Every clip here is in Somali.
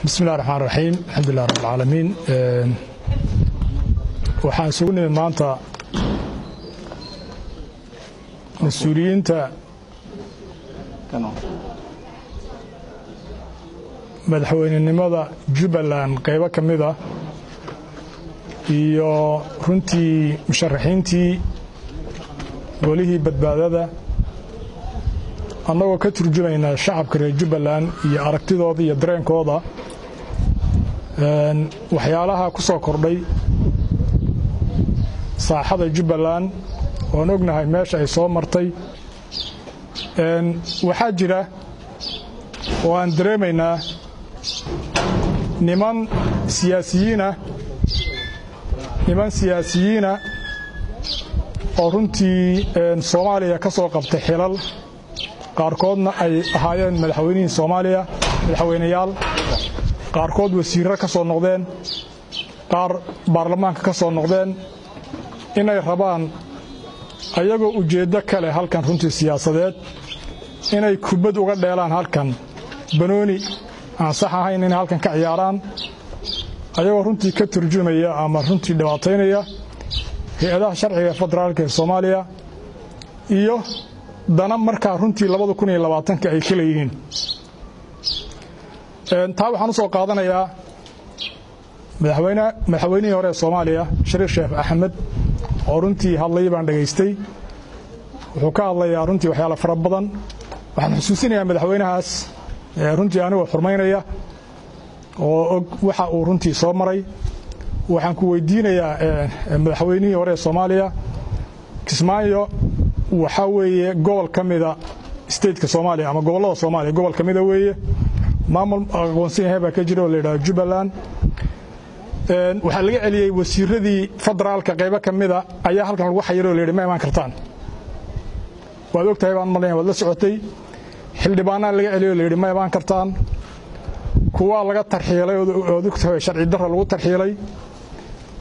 Bismillahi raxmaan raxiim, alxamdulilah rab alcaalamiin. Waxaan isugu nimid maanta mas-uuliyiinta madaxweynenimada Jubbaland qaybo ka mid ah iyo runtii musharaxiintii golihii badbaadada, annagoo ka turjumaynaa shacabka reer Jubbaland iyo aragtidooda iyo dareenkooda waxyaalaha ku soo kordhay saaxada Jubbaland oon ognahay meesha ay soo martay. Waxaa jira oo aan dareemaynaa niman siyaasiyiinah, niman siyaasiyiina oo runtii Soomaaliya ka soo qabtay xilal, qaarkoodna ay ahaayeen madaxweynihii Soomaaliya, madaxweyneyaal, qaarkood wasiirro ka soo noqdeen, qaar baarlamaanka ka soo noqdeen, inay rabaan ayagoo ujeeddo kale halkan runtii siyaasadeed inay kubad uga dheelaan halkan, banooni aan sax ahayn inay halkan ka ciyaaraan, ayagoo runtii ka turjumaya ama runtii dhibaataynaya hay-adaha sharciga ee federaalka ee Soomaaliya iyo dana markaa runtii 2020-ka ay ka leeyihiin. Taa waxaan u soo qaadanayaa madaxweynihii hore ee Soomaaliya, Shariif Sheekh Axmed, oo runtii hadlay baan dhegaystay. Wuxuu ka hadlayaa runtii waxyaala fara badan. Waxaan xusuusinayaa madaxweynahaas, runtii anigoo xurmaynaya oo og waxa uu runtii soo maray, waxaan ku weydiinayaa, madaxweynihii hore ee Soomaaliya, Kismaayo waxaa weeye gobol ka mida stateka Soomaaliya ama gobollada Soomaaliya gobol ka mida weeye. Maamul aqoonsan yahay baa ka jira oo la yidhaha Jubbaland. Waxaa laga celiyey wasiiradii federaalka qaybo ka mida ayaa halkan lagu xayiray oo la yidhi ma imaan kartaan. Waad og tahay baan malaya, waad la socotay. Xildhibaanaa laga celiyey oo la yidhi ma imaan kartaan. Kuwaa laga tarxiilay ood og tahay, sharci darra lagu tarxiilay.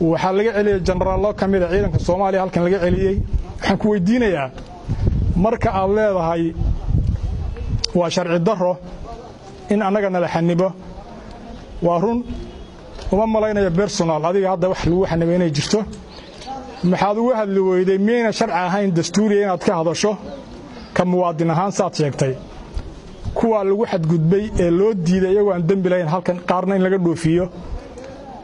Waxaa laga celiyey jenaraallo ka mida ciidanka Soomaaliya halkan laga celiyey. Waxaan ku weydiinayaa, marka aad leedahay waa sharci darro in annaga nala xanibo, waa run, uma malaynayo personal adiga hadda wax lagu xanibay inay jirto. Maxaad uga hadli weyday? Miyayna sharci ahayn dastuuriya inaad ka hadasho ka muwaadin ahaan saad sheegtay kuwaa lagu xadgudbay ee loo diiday iyagoo aan dembi lahayn halkan, qaarna in laga dhoofiyo,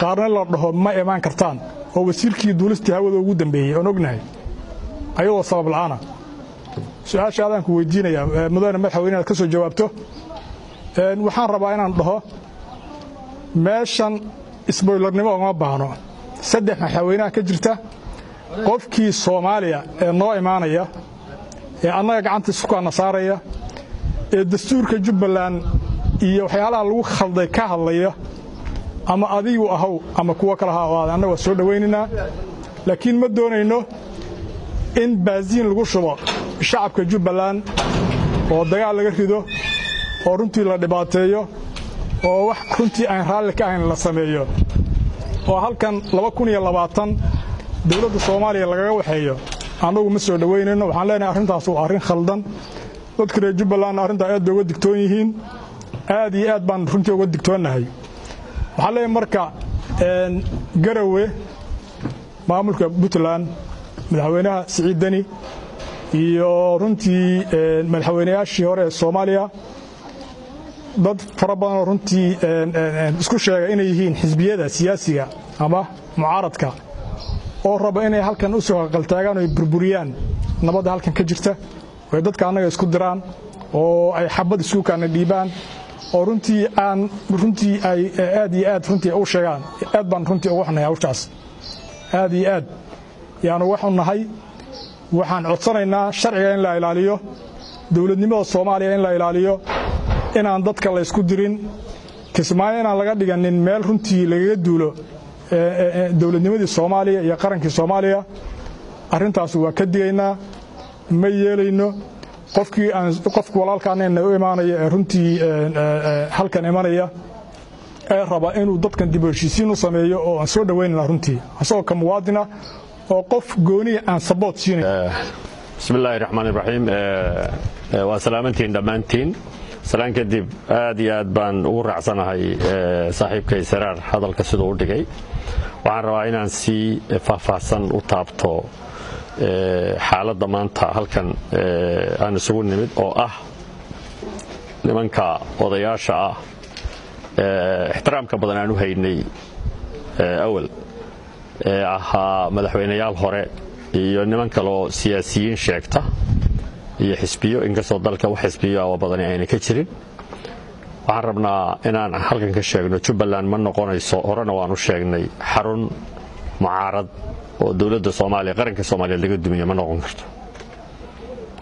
qaarna la dhaho ma imaan kartaan, oo wasiirkii duulistii hawada ugu dambeeyey oon ognahay ayadoo sabab la'aana? Su-aasha adaan ku weydiinayaa, mudane madaxweyne, inaad ka soo jawaabto. Waxaan rabaa inaan dhaho meeshan isboylarnimo ugama baahno. Saddex madaxweynaha ka jirta, qofkii Soomaaliya ee noo imaanaya ee annaga gacanta isukaana saaraya ee dastuurka Jubbaland iyo waxyaalaha lagu khalday ka hadlaya, ama adigu ahow ama kuwo kale ha ahaada, annaga waa soo dhowaynaynaa. Laakiin ma doonayno in baasiin lagu shubo shacabka Jubbaland oo dagaal laga rido oo runtii la dhibaateeyo oo wax runtii aan raalli ka ahayn la sameeyo oo halkan 2020 dowladda Soomaaliya lagaga waxeeyo. Annagu ma soo dhowaynayno. Waxaan leenahay arrintaas waa arrin khaldan. Dadka reer Jubbalandna arrintaa aad bay uga digtoon yihiin, aad iyo aad baan runtii uga digtoonnahay. Waxaan leeyahay marka Garowe, maamulka Puntland, madaxweynaha Siciid Deni iyo runtii madaxweynayaashii hore ee Soomaaliya, dad fara badan oo runtii isku sheega inay yihiin xisbiyada siyaasiga ama mucaaradka oo raba inay halkan u soo qaltaagaan oo ay burburiyaan nabadda halkan ka jirta oo ay dadka annaga isku diraan oo ay xabad isku kaana dhiibaan oo runtii aan runtii ay aad iyo aad runtii u sheegaan, aad baan runtii uga xunnahay hawshaas, aad iyo aad yaanu uga xunnahay. Waxaan codsanaynaa sharciga in la ilaaliyo, dowladnimada Soomaaliya in la ilaaliyo, inaan dadka la isku dirin, Kismaayo inaan laga dhiganin meel runtii lagaga duulo dowladnimadii Soomaaliya iyo qarankii Soomaaliya. Arrintaas waa ka digaynaa, ma yeelayno. Qofkii aan qofku walaalkaanayna u imaanaya ee runtii halkan imanaya ee raba inuu dadkan dib u heshiisiin u sameeyo oo aan soo dhowaynayna runtii asagoo ka muwaadina oo qof gooniya aan saboot siinayn. Bismi illaahi raxmaan iraxiim. Waa salaamantiin dhammaantiin. Salaan kadib, aad iyo aad baan ugu raacsanahay saaxiibkay Saraar hadalka siduu u dhigay. Waxaan rabaa inaan si faahfaahsan u taabto xaaladda maanta halkan aan isugu nimid, oo ah nimanka odayaasha ah ixtiraamka badan aan u haynay awal ee ahaa madaxweynayaal hore iyo niman kaloo siyaasiyiin sheegta iyo xisbiyo, inkastoo dalka wax xisbiyo oo badani ayna ka jirin. Waxaan rabnaa inaan halkan ka sheegno, Jubbaland ma noqonayso, horena waan u sheegnay, xarun mucaarad oo dowladda Soomaaliya, qaranka Soomaaliyeed laga dumiyo ma noqon karto.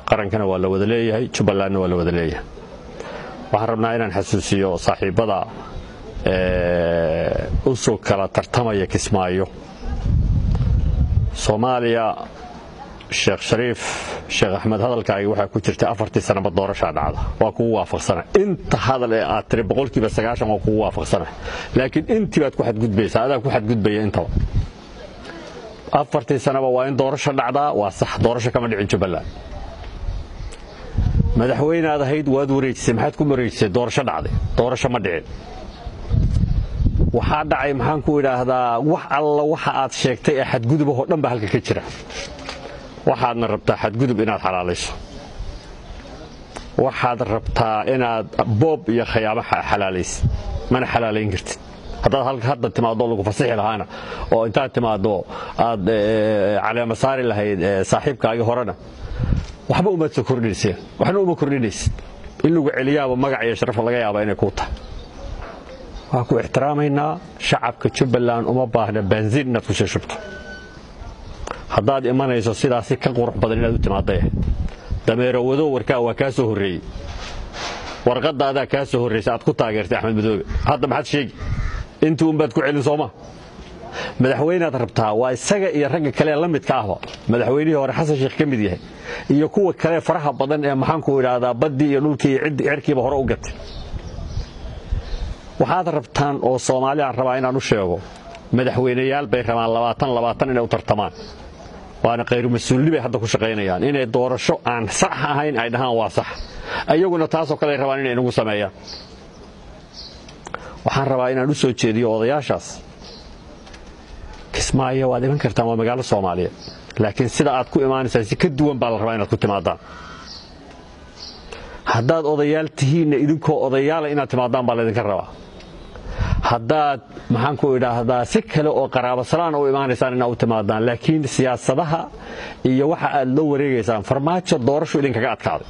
Qarankana waa la wada leeyahay, Jubbalandna waa la wada leeyahay. Waxaan rabnaa inaan xasuusiyo saaxiibbada u soo kala tartamaya Kismaayo. Soomaaliya, Sheekh Shariif Sheekh Axmed, hadalkaaga waxaa ku jirta 4tii sanaba doorashaa dhacda. Waa kugu waafaqsana inta hadal ee aad tiri, 90% waa kugu waafaqsana, laakiin intii baad ku xadgudbaysaa, adaa ku xadgudbaya intaba. 4tii sanaba waa in doorasho dhacdaa, waa sax. Doorasho kama dhicin Jubbaland. Madaxweynaad ahayd, waad wareejisay. Maxaad ku wareejisay? Doorasho dhacday? Doorasho ma dhicin. Waxaa dhacay, maxaan ku idhaahdaa, wax alla waxa aad sheegtay ee xadgudubahoo dhan baa halka ka jira. Waxaadna rabtaa xadgudub inaad xalaalayso, waxaad rabtaa inaad boob iyo khayaamo xalaalaysid, mana xalaalayn kartid. Haddaad halka hadda timaado lagu fasixi lahaana oo intaad timaado aad caleema saari lahayd saaxiibkaagii horena, waxba umaad soo kordhinayseen, waxna uma kordhinaysid. In lagu celiyaaba magac iyo sharafa laga yaaba inay kuu tahay. Waan ku ixtiraamaynaa. Shacabka Jubbaland uma baahna baansiin inaad ku sii shubto. Haddaad imanayso, sidaasi ka qurux badan inaad u timaadaya. Dameero wadow, warkaa waa kaa soo horreeyey, warqadaadaa kaa soo horraysay aad ku taageertay Axmed Madoobe. Hadda maxaad sheegi? Intii unbaad ku celin, sooma? Madaxweynaad rabtaa, waa isaga iyo ragga kale la midka ahba, madaxweynihii hore Xasan Sheekh ka mid yahay iyo kuwa kale faraha badan ee, maxaanku idhaahdaa, baddii iyo dhulkii iyo cirkiiba hore u gatay. Waxaad rabtaan oo Soomaali aan rabaa inaan u sheego, madaxweyneyaal bay rabaan 20 20 inay u tartamaan, waana khayru mas-uulni bay hadda ku shaqaynayaan, inay doorasho aan sax ahayn ay dhahaan waa sax. Iyaguna taasoo kale ay rabaan inay inagu sameeyaan. Waxaan rabaa inaan u soo jeediyo odayaashaas: Kismaayo waad iman kartaan, waa magaalo Soomaaliyeed, laakiin sida aad ku imaanaysaan si ka duwan baa la rabaa inaad ku timaadaan. Haddaad odayaal tihiinna, idinkoo odayaala inaad timaadaan baa laydinka rabaa. Haddaad, maxaan ku idhaahdaa, si kale oo qaraabo salaan u imaanaysaan, inaad u timaadaan, laakiin siyaasadaha iyo waxa aad la wareegaysaan. Farmaajo doorashu idinkaga adkaaday,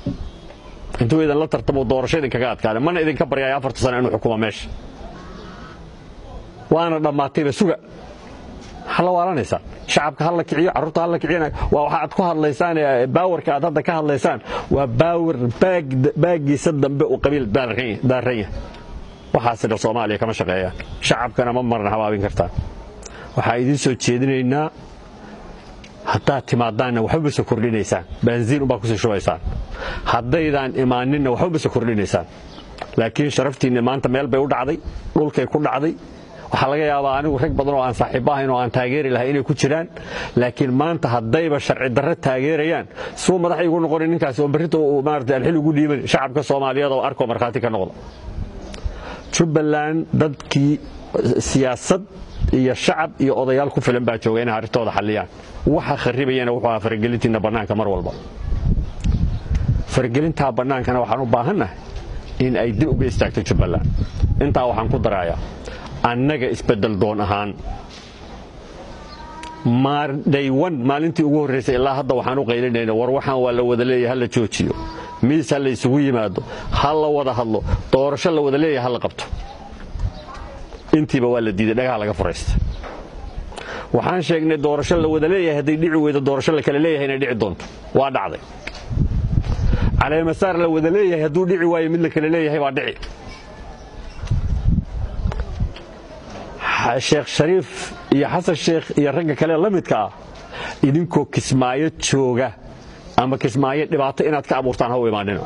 intuu idinla tartamo doorasho idinkaga adkaaday, mana idinka baryaayo 4ta sano inuu xukumo meesha, waana dhammaatayba. Suga, maxaa la waalanaysaa? Shacabka ha la kiciyo, carruurta ha la kiciyana. Waa waxa aad ku hadlaysaan, powerka aad hadda ka hadlaysaan waa power baaggiisa dambe uu qabiil daaran yahay. Waxaasina Soomaaliya kama shaqeeyaan, shacabkana ma marna habaabin kartaan. Waxaa idiin soo jeedinaynaa, haddaad timaadaanna waxba ma soo kordhinaysaan, baansiin unbaa kusii shubaysaan. Haddaydaan imaaninna waxba ma soo kordhinaysaan, laakiin sharaftiinna maanta meel bay u dhacday, dhulkay ku dhacday. Waxaa laga yaabaa anigu rag badan oo aan saaxiibba ahayn oo aan taageeri lahay inay ku jiraan, laakiin maanta haddayba sharci darro taageerayaan, suu madax igu noqonin ninkaasi oo berrito uu maarata alxil ugu dhiiban? Shacabka Soomaaliyeed oo arkoo markhaati ka noqda. Jubbaland dadkii siyaasad iyo shacab iyo odayaal ku filan baa jooga inay arrintooda xalliyaan. Waxa kharibayana wuxuu ahaa faragelintiina bannaanka mar walba. Faragelintaa bannaankana waxaan u baahannahay in ay dib uga istaagto Jubbaland. Intaa waxaan ku darayaa, annaga isbeddel doon ahaan, maardhaywan maalintii ugu horraysay ilaa hadda waxaan u qaylinayna: war, waxaan waa la wada leeyahay, ha la joojiyo, miis ha la isugu yimaado, ha la wada hadlo, doorasho la wada leeyahay ha la qabto. Intiiba waa la diiday, dhagaha laga furaysta. Waxaan sheegnay doorasho la wada leeyahay hadday dhici weydo, doorasho la kala leeyahay inay dhici doonto. Waa dhacday. Caleemasaar la wada leeyahay hadduu dhici waayo, mid la kala leeyahay baa dhici. Sheekh Shariif iyo Xasan Sheekh iyo ragga kale la midka ah, idinkoo Kismaayo jooga ama Kismaayo dhibaato inaad ka abuurtaan ha u imaanina.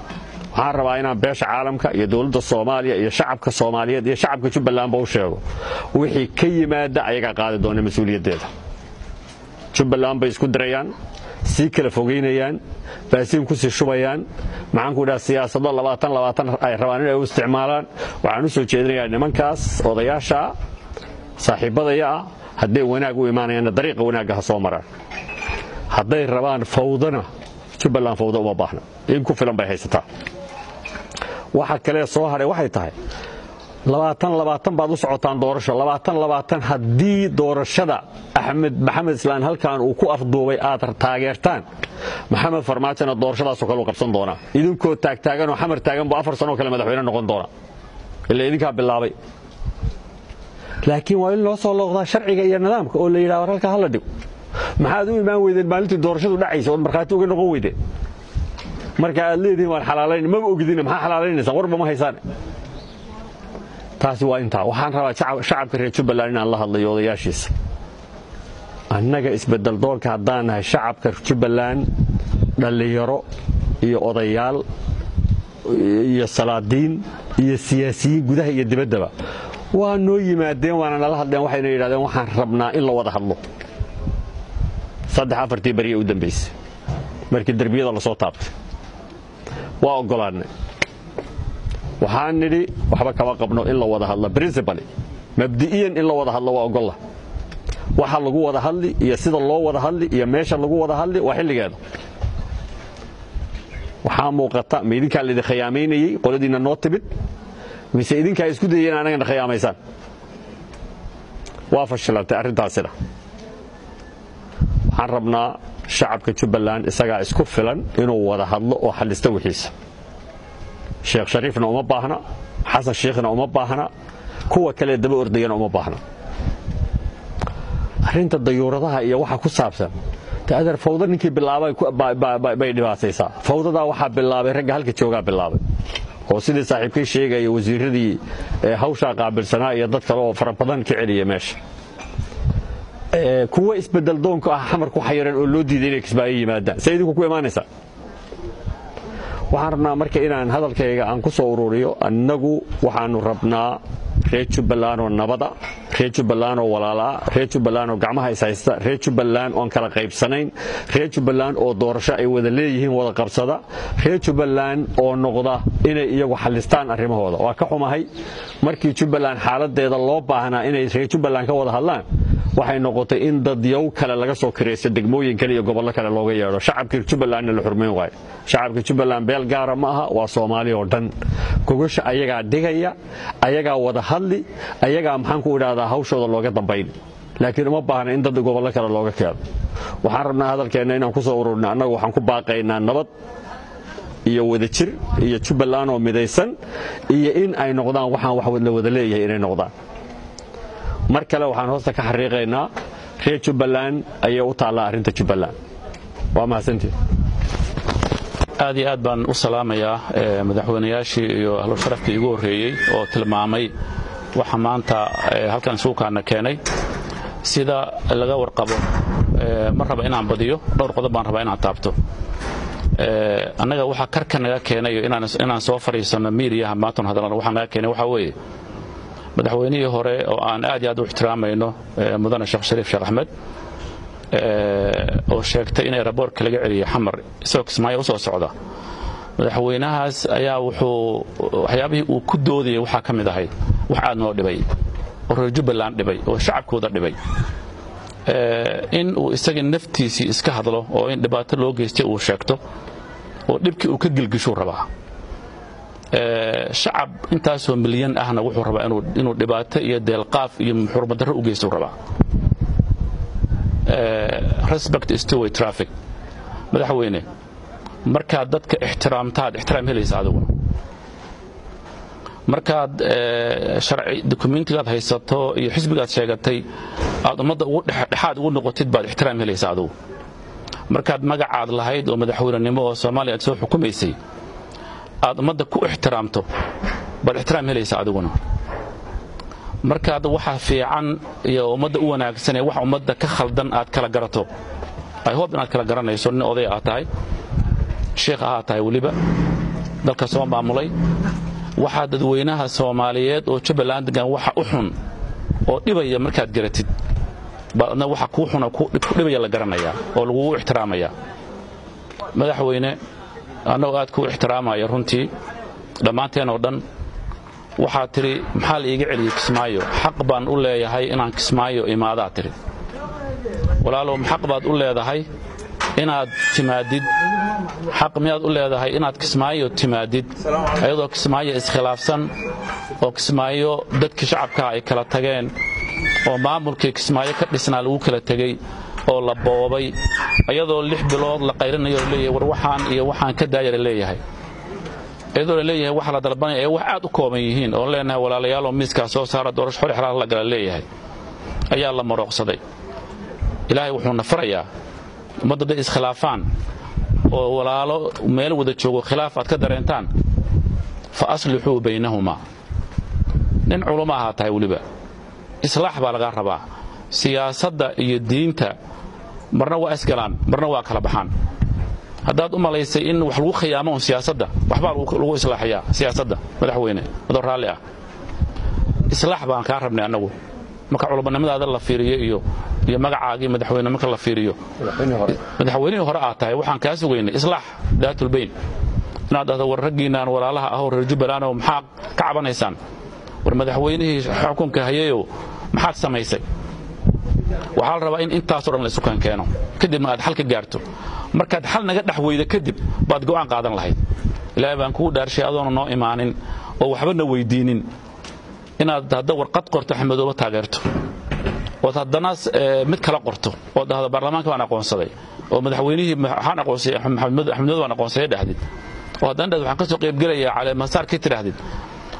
Waxaan rabaa inaan beesha caalamka iyo dowladda Soomaaliya iyo shacabka Soomaaliyeed iyo shacabka Jubbalandba u sheego, wixii ka yimaada ayagaa qaadi doona mas-uuliyaddeeda. Jubbaland bay isku dirayaan, Sii kala fogaynayaan, baasiin ku sii shubayaan, maxaan ku idhaha, siyaasado 2020 ay rabaan inay u isticmaalaan. Waxaan u soo jeedinayaa nimankaas odayaasha ah, saaxiibbadaya ah, hadday wanaag u imaanayaanna dariiqa wanaagga ha soo maraan. Hadday rabaan fawdana, Jubbaland fawda uma baahna, in ku filan bay haysataa. Waxa kalee soo hadhay waxay tahay, 2020 baad u socotaan doorasho. 2020 haddii doorashada Axmed Maxamed Islaan halkan uu ku afduubay aad taageertaan, Maxamed Farmaajona doorashadaasoo kale u qabsan doonaa. Idinkoo taagtaagan oo Xamar taagan buu 4 sanoo kale madaxweyne noqon doona, ila idinkaa bilaabay. Laakiin waa in loo soo looqdaa sharciga iyo nidaamka oo la yidhaha, war halkaa hala dhigo. Maxaad u imaan weydeen maalintii doorashadu dhacaysa ood markhaati uga noqon weydeen? Marka aad leedihiin waan xalaalayn, maba ogidin. Maxaa xalaalaynaysaa? Warba ma haysaan. Taasi waa intaa. Waxaan rabaa shacabka reer Jubbaland inaan la hadlayo, odayaashiisa. Annaga isbedel doonka haddaan nahay, shacabka Jubbaland, dhallinyaro iyo odayaal iyo salaadiin iyo siyaasiyiin gudaha iyo dibaddaba, waa noo yimaadeen, waana nala hadleen. Waxayna yidhahdeen, waxaan rabnaa in la wada hadlo. Saddex afartii beriye u dambaysay markii derbiyada lasoo taabtay, waa oggolaannay. Waxaan nidhi, waxba kama qabno in la wada hadlo. Principally, mabdi'iyan, in la wada hadlo waa ogolla. Waxa lagu wada hadli iyo sida loo wada hadli iyo meesha lagu wada hadli waa xilligeeda. Waxaa muuqata, ma idinkaa laydin khiyaamaynayey qoladiinna noo timid, mise idinkaa isku dayay in anagana khiyaamaysaan? Waa fashilantay arrintaasina. Waxaan rabnaa shacabka Jubbaland isagaa isku filan inuu wada hadlo oo xallista wixiisa. Sheekh Shariifna uma baahna, Xasan Shiikhna uma baahna, kuwa kale daba ordayana uma baahna. Arrinta dayuuradaha iyo waxa ku saabsan adeer, fawdo ninkii bilaabay bay dhibaataysaa. Fawdadaa waxaa bilaabay ragga halka joogaa bilaabay, oo sidii saaxiibkay sheegaya, wasiiradii hawshaa qaabilsanaa iyo dad kale oo fara badan ka celiya meesha. Kuwa isbedel doonka ah Xamar ku xayiran oo loo diiday inay Kismaayo yimaadaan, say idinku ku imaanaysaa? Waxaan rabnaa marka inaan hadalkayga aan ku soo ururiyo, annagu waxaannu rabnaa reer Jubbaland oo nabada, reer Jubbaland oo walaalaa, reer Jubbaland oo gacmaha is haysta, reer Jubbaland oon kala qaybsanayn, reer Jubbaland oo doorasho ay wada leeyihiin wada qabsada, reer Jubbaland oo noqda inay iyagu xallistaan arrimahooda. Waa ka xumahay, markii Jubbaland xaaladeeda loo baahnaa inay reer Jubbaland ka wada hadlaan, waxay noqotay in dadyow kale laga soo kiraysto, degmooyin kale iyo gobollo kale looga yeedho, shacabkii Jubbalandna la xurmayn waayo. Shacabka Jubbaland beel gaara ma aha, waa Soomaali oo dhan. Gogosha ayagaa dhigaya, ayagaa wada hadli, ayagaa, maxaan ku idhahdaa, hawshooda looga dambayn. Laakiin uma baahna in dad gobollo kale looga keeno. Waxaan rabnaa hadalkeenna inaan ku soo ururno, annagu waxaan ku baaqaynaa nabad iyo wadajir iyo Jubbaland oo midaysan, iyo in ay noqdaan waxaan wax la wada leeyahay inay noqdaan. Mar kale waxaan hoosta ka xariiqaynaa, reer Jubbaland ayay u taallaa arrinta Jubbaland. Waa mahadsantiin. Aad iyo aad baan u salaamayaa madaxweynayaashii iyo ahlu sharafkii igu horreeyey oo tilmaamay waxa maanta halkan suukaana keenay. Sida laga warqabo, ma raba inaan badiyo, dhowr qodob baan rabaa inaan taabto. Annaga waxaa karka naga keenayo inaan soo fadhiisanno miidiyaha maantan hadalana, waxaa naga keenay waxaa weeye madaxweynihii hore oo aan aad iyo aad u ixtiraamayno, mudane Sheekh Shariif Sheekh Axmed, oo sheegtay in airport-ka laga celiyay Xamar isagoo Kismaayo u soo socda. Madaxweynahaas ayaa wuxuu waxyaabihii uu ku doodayay waxaa ka mid ahayd wax aad noo dhibay oo reer Jubbaland dhibay oo shacabkooda dhibay, in uu isaga naftiisii iska hadlo oo in dhibaato loo geystay uu sheegto oo dhibkii uu ka gilgishuu rabaa. Shacab intaasoo milyan ahna wuxuu rabaa inuu dhibaato iyo deelqaaf iyo xurmadarro u geystuu rabaa. Respect is two way traffic. Madaxweyne, markaad dadka ixtiraamtaad ixtiraam helaysa adiguna. Markaad sharci dukumentigaad haysato iyo xisbigaad sheegatay aad ummadda ugu dhexdhexaad ugu noqotid baad ixtiraam helaysa adigu. Markaad magacaad lahayd oo madaxweynenimo oo Soomaaliya aad soo xukumaysay aad ummadda ku ixtiraamto baad ixtiraam helaysa adiguna. Markaad waxa fiican iyo ummadda u wanaagsan ee waxa ummadda ka khaldan aad kala garato. I hope inaad kala garanayso. Nin oday aad tahay, sheekh ahaa tahay, weliba dalka soo maamulay. Waxaa dadweynaha Soomaaliyeed oo Jubbaland degan waxa u xun oo dhibaya markaad garatid baad adna waxa kuu xun oo ku dhibaya la garanayaa oo lagugu ixtiraamayaa. Madaxweyne, annagoo aad kuu ixtiraamaya runtii dhammaanteen oo dhan, waxaad tidhi maxaa la iiga celiyey Kismaayo? Xaq baan u leeyahay inaan Kismaayo imaadaa tidhi. Walaalow, xaq baad u leedahay inaad timaadid? Xaq miyaad u leedahay inaad Kismaayo timaadid ayadoo Kismaayo iskhilaafsan, oo Kismaayo dadkii shacabkaa ay kala tageen, oo maamulkii Kismaayo ka dhisnaa lagu kala tegey oo la boobay, ayadoo 6 bilood la qayrinayo oo leeyahay war waxaan iyo waxaan ka daayara leeyahay, iyadoo la leeyahay waxa la dalbanaya ee wax aad u kooban yihiin, oon leenahay walaalayaaloo miiskaa soo saara, doorasho xor xalaal la gala leeyahay, ayaa la marooqsaday? Ilaahay wuxuuna farayaa ummadda day iskhilaafaan oo walaalo meel wada joogo khilaaf aad ka dareentaan, fa aslixuu baynahumaa. Nin culamo ahaa tahay, weliba islaax baa lagaa rabaa. Siyaasadda iyo diinta marna waa isgalaan, marna waa kala baxaan. Haddaad u malaysay in wax lagu khiyaamo un siyaasadda, waxbaa lagu islaaxiyaa siyaasadda. Madaxweyne, adoo raalli ah, islaax baan kaa rabnay annagu. Marka culamanimadaada la fiiriyo iyo magacaagii madaxweyne marka la fiiriyo, madaxweynihii hore aad tahay, waxaan kaa sugaynay islaax daatulbayn, inaad dhahdo war raggiinaan walaalaha ahoo reer Jubbalandow, maxaa ka cabanaysaan? War madaxweynihii xukunka hayayow, maxaad samaysay? Waxaa la rabaa in intaasoo dhan la isu keeno, kadibna aad xal ka gaarto. Markaad xal naga dhex weyda kadib baad go'aan qaadan lahayd. Ilaahay baan kugu dhaarshay, adoona noo imaanin oo waxba na weydiinin inaad hadda warqad qorto, Axmedoobe taageerto, ood haddana mid kala qorto oo dhahdo baarlamaanka baan aqoonsaday oo madaxweynihii waxaan aqoonsaday, Axmedoobe baan aqoonsaday dhahdid, oo haddana dhahdo waxaan ka soo qaybgelayaa caleemasaarkii tidhaahdid.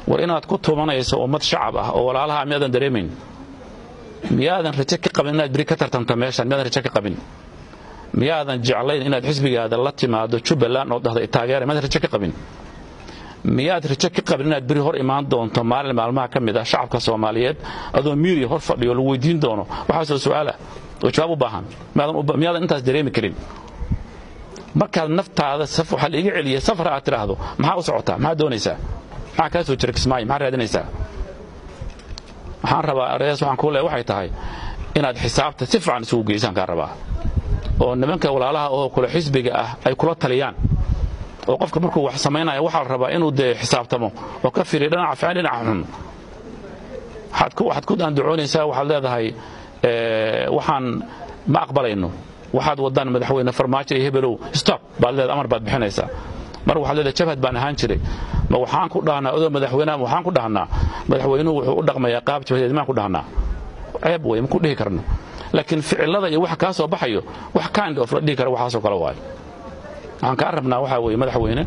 War inaad ku tumanayso ummad shacab ah oo walaalaha miyaadan dareemayn? Miyaadan rajo ka qabin inaad beri ka tartamto meeshaan? Miyaadan rajo ka qabin? Miyaadan jeclayn inaad xisbigaada la timaado Jubbaland oo dhahdo taageera? Miyaadan rajo ka qabin? Miyaad rajo ka qabin inaad beri hor imaan doonto maalin maalmaha ka mid ah shacabka Soomaaliyeed, adoo miidiya hor fadhiyo, lagu weydiin doono waxaasoo su'aal ah oo jawaab u baahan? Miyaadan intaas dareemi karin? Markaad naftaada waxaa la iga celiyay safar aad tidhaahdo, maxaa u socotaa? Maxaad doonaysaa? Maxaa kaa soo jira Kismaayo? Maxaad raadinaysaa? Waxaan rabaa arees, waxaan kuu leeyahay waxay tahay inaad xisaabta si fiican isugu geysaan kaa rabaa, oo nimanka walaalaha oo kula xisbiga ah ay kula taliyaan, oo qofka markuu wax samaynayo waxaa la rabaa inuu dee xisaabtamo oo ka fiiriyo dhinaca fiican, dhinaca xun. Waxaad ku andacoonaysaa, waxaad leedahay waxaan ma aqbalayno waxaad wadaan madaxweyne Farmaajo iyo hebelow, stop baad leedahay, amar baad bixinaysaa. Mar waxaad leedahay jabhad baan ahaan jiray. Ma waxaan ku dhahnaa odoo madaxweynaha, waxaan ku dhahnaa madaxweynuhu wuxuu u dhaqmayaa qaab jabhadeed maan ku dhahnaa? Ceeb wey, ma ku dhihi karno. Laakiin ficilada iyo waxa kaa soo baxayo wax kind of la dhihi kara waxaasoo kale waayo. Waxaan kaa rabnaa waxaa weeye, madaxweyne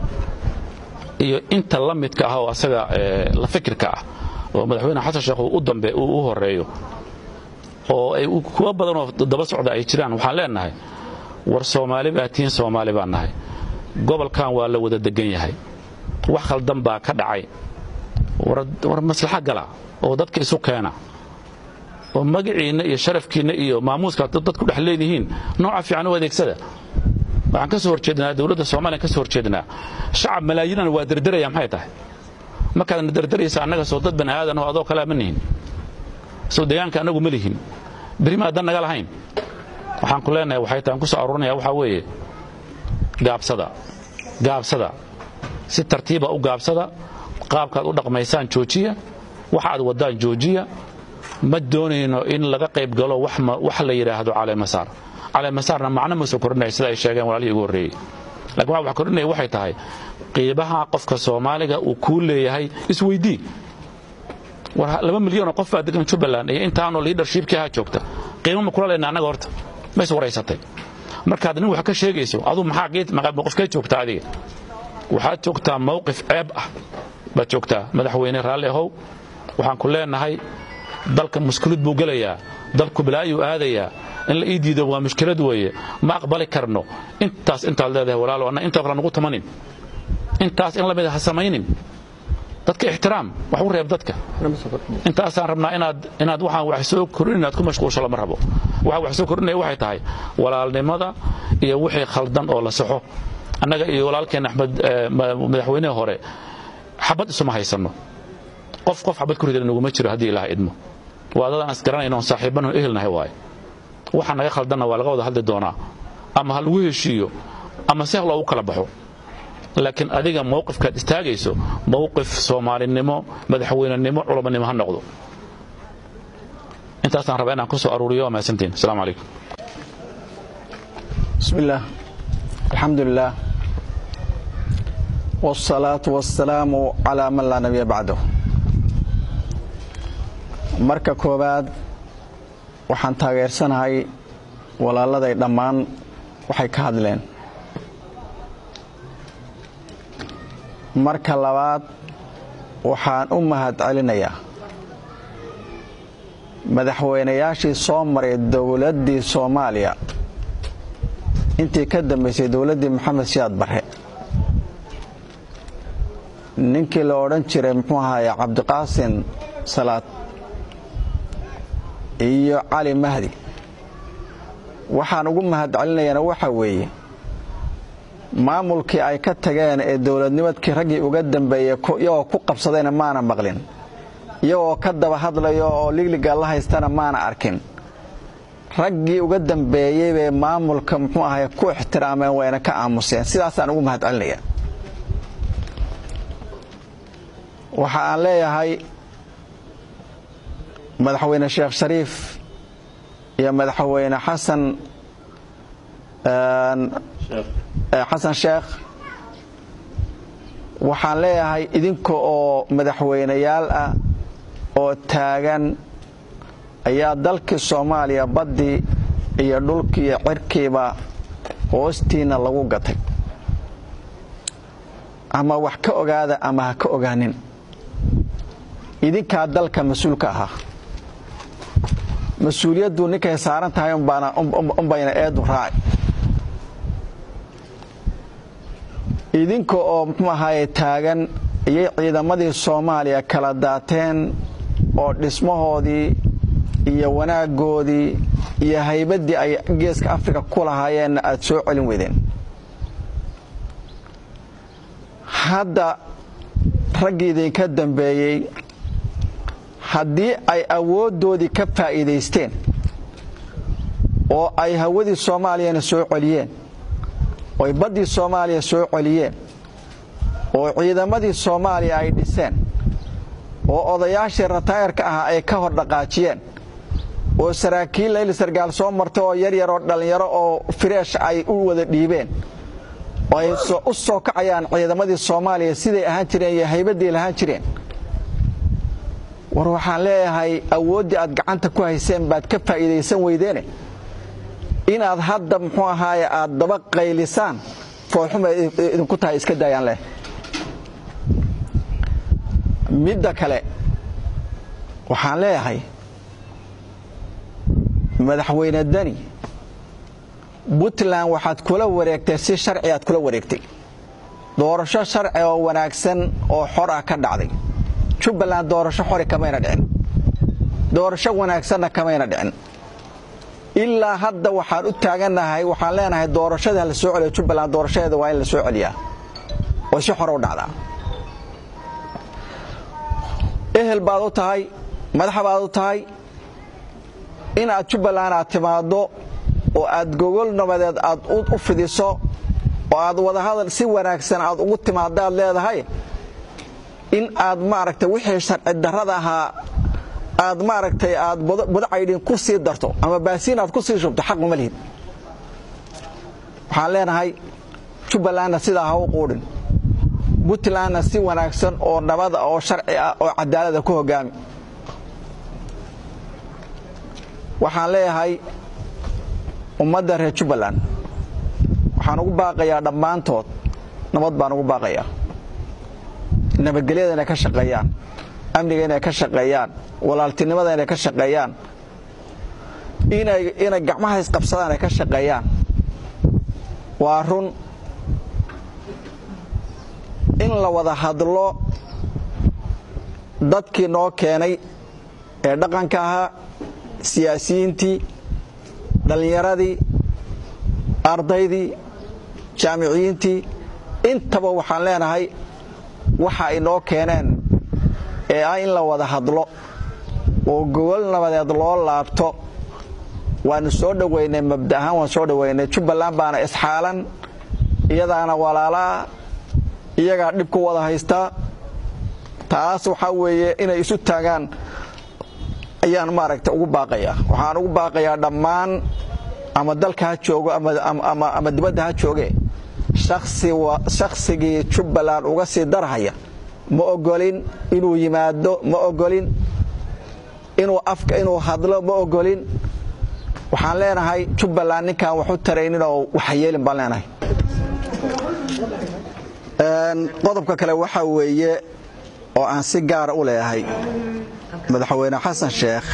iyo inta la midka ah oo asaga la fikirka ah, oo madaxweyne Xasan Sheekh uu u dambe uu u horeeyo, oo ay kuwa badan oo daba socda ay jiraan, waxaan leenahay war Soomaali baa tihiin, Soomaali baan nahay, gobolkan waa la wada degan yahay, wax khaldan baa ka dhacay. War maslaxa gala oo dadka isu keena, oo magaciinna iyo sharafkiinna iyo maamuuska dad ku dhex leedihiin nooca fiican u adeegsada. Waxaan ka soo horjeednaa dowladda Soomaaliya, ka soo horjeednaa shacab malaayiinana waa derderaya. Maxay tahay markaadna derderaysa? Annaga soo dad bani aadan oo adoo kalea ma nihin? Soo deegaanka annagu ma lihin? Beri ma addan naga lahayn? Waxaan ku leenahay waxay tahay, aan ku soo aruurinaya, waxaa weeye gaabsada, gaabsada, si tartiiba u gaabsada. Qaabkaad u dhaqmaysaan joojiya, waxa aad waddaan joojiya. Ma doonayno in laga qayb galo wax la yidhaahdo caleemasaar. Caleemasaarna macno ma soo kordhinaya, sida ay sheegeen walaalihii ugu horreeyey. Lakin waxa wax kordhinaya waxay tahay qiibaha qofka Soomaaliga uu kuu leeyahay isweydii. War 2 milyan oo qof baa degan Jubbaland iyo intaanoo leadershipkii ahaa joogta, qiimo ma kula leyna annaga? Horta ma is waraysatay markaad nin wax ka sheegayso? Aduu maxaa qofkee joogtaa? Adiga waxaad joogtaa mawqif ceeb ah baad joogtaa. Madaxweyne, raalli ahow, waxaan ku leenahay dalka mushkilad buu gelayaa, dalku balaayuu aadayaa. In la ii diido waa mushkilad weeye, ma aqbali karno. Intaas intaad leedahay walaalo, anna intoo kale nugu tumanin, intaas in la mid ha samaynin. Dadka ixtiraam, wax u reeb dadka. Intaasaan rabnaa inaad waxaan wax soo kordhin inaad ku mashquulsho lama rabo. Waxa wax soo kordhinaya waxay tahay walaalnimada iyo wixii khaldan oo la saxo. Annaga iyo walaalkeen Axmed, madaxweynihii hore, xabad isuma haysanno. Qof qof xabad ku ridan naguma jiro haddii Ilaah idmo. Waa dad aan isgaranayno oon saaxiibano, ehelnahay waaye. Waxa naga khaldanna waa laga wada hadli doonaa, ama ha lagu heshiiyo. Ama si loogu kala baxo. Laakiin adiga mowqifkaad istaagayso mowqif soomaalinimo, madaxweynenimo, culamanimo ha noqdo. Intaasaan rabaa inaan ku soo aruuriyo. Waa mahadsantihin. Asalaamu calaykum. بسم الله، الحمد لله، والصلاة والسلام على من لا نبي بعده. Marka koowaad, waxaan taageersanahay walaaladay dhammaan waxay ka hadleen. Marka labaad, waxaan u mahad celinayaa madaxweynayaashii soo maray dowladdii Soomaaliya intii ka dambaysay dowladdii Maxamed Siyaad Barre, ninkii la odhan jiray, muxuu ahaye, Cabdiqaasin Salaad iyo Cali Mahdi. Waxaan ugu mahad celinayana waxa weeye maamulkii ay ka tageen ee dowladnimadkii raggii uga dambeeyey iyagoo ku qabsadayna maana maqlin, iyagoo ka daba hadlayo oo ligliga la haystana maana arkin. Raggii uga dambeeyey bay maamulka, muxuu ahay, ku ixtiraameen, wayna ka aamuseen. Sidaasaan ugu mahad celinaya. Waxa aan leeyahay Madaxweyne Sheekh Shariif iyo Madaxweyne Xasan Sheekh, waxaan leeyahay idinka oo madaxweyneyaal ah oo taagan ayaa dalkii Soomaaliya baddii iyo dhulkii iyo cirkiiba hoostiina lagu gatay. Ama wax ka ogaada ama ha ka ogaanin, idinkaa dalka mas-uulka ahaa. Mas-uuliyaddu ninkay saaran tahay unbayna eedu raaci. Idinka oo, muxuu ahaye, taagan ayay ciidamadii Soomaaliya kala daateen oo dhismahoodii iyo wanaaggoodii iyo haybaddii ay Geeska Afrika ku lahaayeenna aada soo celin weydeen. Hadda raggii idinka dambeeyey haddii ay awooddoodii ka faa'iidaysteen oo ay hawadii Soomaaliyana soo celiyeen, oy baddii Soomaaliya soo celiyeen, oo ciidamadii Soomaaliya ay dhiseen, oo odayaashii retired-ka ahaa ay ka hor dhaqaajiyeen, oo saraakiil layli sargaal soo marta oo yaryar oo dhallinyaro oo fresh ay u wada dhiibeen, oo ay u soo kacayaan ciidamadii Soomaaliya siday ahaan jireen iyo haybaddii lahaan jireen, war waxaan leeyahay awooddii aad gacanta ku hayseen baad ka faa'iidaysan weydeene, inaad hadda, muxuu ahaaye, aad daba qaylisaan foolxuma idinku tahay. Iska daayaan leh. Midda kale, waxaan leeyahay Madaxweyne Dani, Puntland waxaad kula wareegtay si sharci aad kula wareegtay, doorasho sharci oo wanaagsan oo xor ah ka dhacday. Jubbaland doorasho xori kamayna dhicin, doorasho wanaagsanna kamayna dhicin. Ilaa hadda waxaan u taagannahay, waxaan leenahay doorashada la soo celiyo. Jubbaland doorashadeeda waa in la soo celiyaa oo si xore u dhacdaa. Ehel baad u tahay, madax baad u tahay inaad Jubbaland aad timaaddo oo aad gogol nabadeed aad u fidiso oo aad wadahadal si wanaagsan aad ugu timaadaad leedahay. In aad, maaragtay, wixii sharci darrada ahaa aad, maaragtay, aad budacaydhin ku sii darto ama baasiin aad ku sii shubto, xaq uma lihid. Waxaan leenahay Jubbalandna sidaa ha u quudhin, Puntlandna si wanaagsan oo nabada oo sharci ah oo cadaalada ku hogaami. Waxaan leeyahay ummadda reer Jubbaland waxaan ugu baaqayaa dhammaantood nabad baan ugu baaqayaa, nabadgelyada inay ka shaqeeyaan, amniga inay ka shaqeeyaan, walaaltinimada inay ka shaqeeyaan, inay gacmaha isqabsadaan ay ka shaqeeyaan. Waa run in la wada hadlo. Dadkii noo keenay ee dhaqanka ahaa, siyaasiyiintii, dhallinyaradii, ardaydii, jaamiciyiintii, intaba waxaan leenahay waxa ay noo keeneen ee ah in la wada hadlo oo gogol nabadeed loo laabto waanu soo dhoweynay. Mabda ahaan waan soo dhoweynay. Jubbaland baana isxaalan. Iyadaana walaalaa, iyagaa dhib ku wada haystaa. Taas waxaa weeye inay isu taagaan ayaan maaragta ugu baaqayaa. Waxaan ugu baaqayaa dhammaan, ama dalka ha joogo ama dibadda ha jooge, shakhsigii Jubbaland uga sii darhaya ma ogolin inuu yimaado, ma ogolin inuu afka inuu hadlo, ma ogolin. Waxaan leenahay Jubbaland ninkaan wax u taraynin oo waxa yeelin baan leenahay. Qodobka kale waxaa weeye oo aan si gaara u leeyahay Madaxweyne Xasan Sheekh,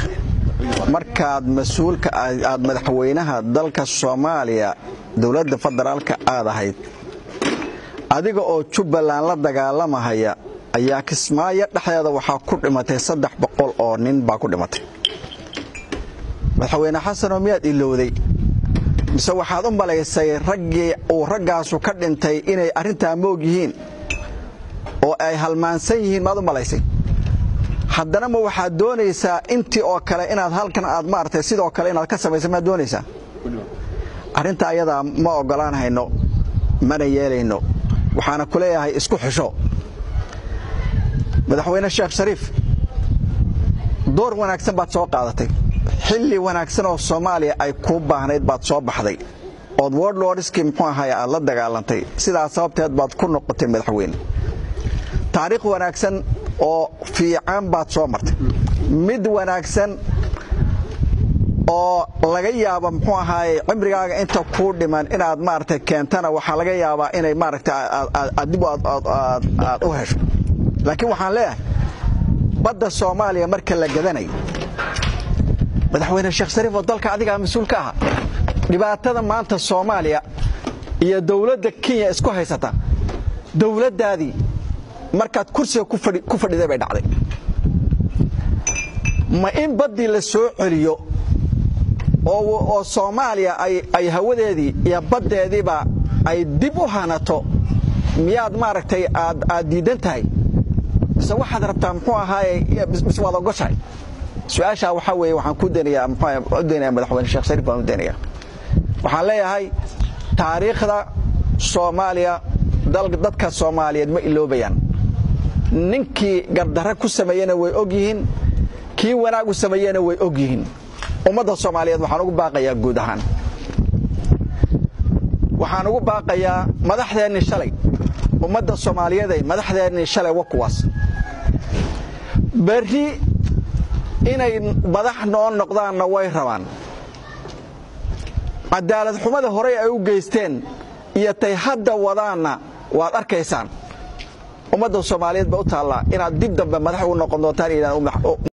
markaad mas-uulka aad madaxweynaha dalka Soomaaliya dowladda federaalka aad ahayd, adiga oo Jubbaland la dagaalamahaya ayaa Kismaayo dhexdeeda waxaa ku dhimatay 300 oo nin baa ku dhimatay. Madaxweyne Xasanoo, miyaad ilowday mise waxaad u malaysay raggii uu raggaasu ka dhintay inay arrintaa moog yihiin oo ay halmaansan yihiin? Maad u malaysay? Haddana ma waxaad doonaysaa intii oo kale inaad halkan aad maaragtay sidoo kale inaad ka samaysa maad doonaysaa? Arrinta ayadaa ma oggolaan hayno, mana yeelayno. Waxaana ku leeyahay isku xisho. Madaxweyne Sheekh Shariif, door wanaagsan baad soo qaadatay. Xilli wanaagsan oo Soomaaliya ay kuu baahnayd baad soo baxday ood warlordskii muxuu ahaay aad la dagaalantay. Sidaas sababteed baad ku noqotay madaxweyne. Taariikh wanaagsan oo fiican baad soo martay, mid wanaagsan oo laga yaabo muxuu ahaaye cimrigaaga inta kuu dhiman inaad maaragtay keentana waxaa laga yaabaa inay maaragtay aad dib aad u hesho. Laakiin waxaan leeyahay, badda Soomaaliya marka la gadanay, Madaxweyne Sheekh Shariif oo dalka adigaa mas-uul ka ahaa, dhibaatada maanta Soomaaliya iyo dowladda Kenya isku haysata dowladdaadii markaad kursiga ku fadhiday bay dhacday. Ma in baddii la soo celiyo oo Soomaaliya ay hawadeedii iyo baddeediiba ay dib u hanato miyaad maaragtay aad diidan tahay, mise waxaad rabtaa muxuu ahaaye, mise waad ogoshahay? Su-aashaa waxaa weeye waxaan ku daynayaa, muxuu u daynayaa Madaxweyne Sheekh Shariif baan u daynayaa. Waxaan leeyahay taariikhda Soomaaliya dadka Soomaaliyeed ma iloobayaan. Ninkii gardarre ku sameeyena way og yihiin, kii wanaag u sameeyena way og yihiin. Ummadda Soomaaliyeed waxaan ugu baaqayaa guud ahaan, waxaan ugu baaqayaa madaxdeenni shalay, ummadda Soomaaliyeeday, madaxdeenni shalay wa kuwaas. Berri inay madax noo noqdaanna way rabaan. Cadaalad xumada horey ay u geysteen iyo tay hadda wadaanna waad arkaysaan. Ummadda Soomaaliyeed ba u taallaa inaad dib dambe madax ugu noqon doontaan.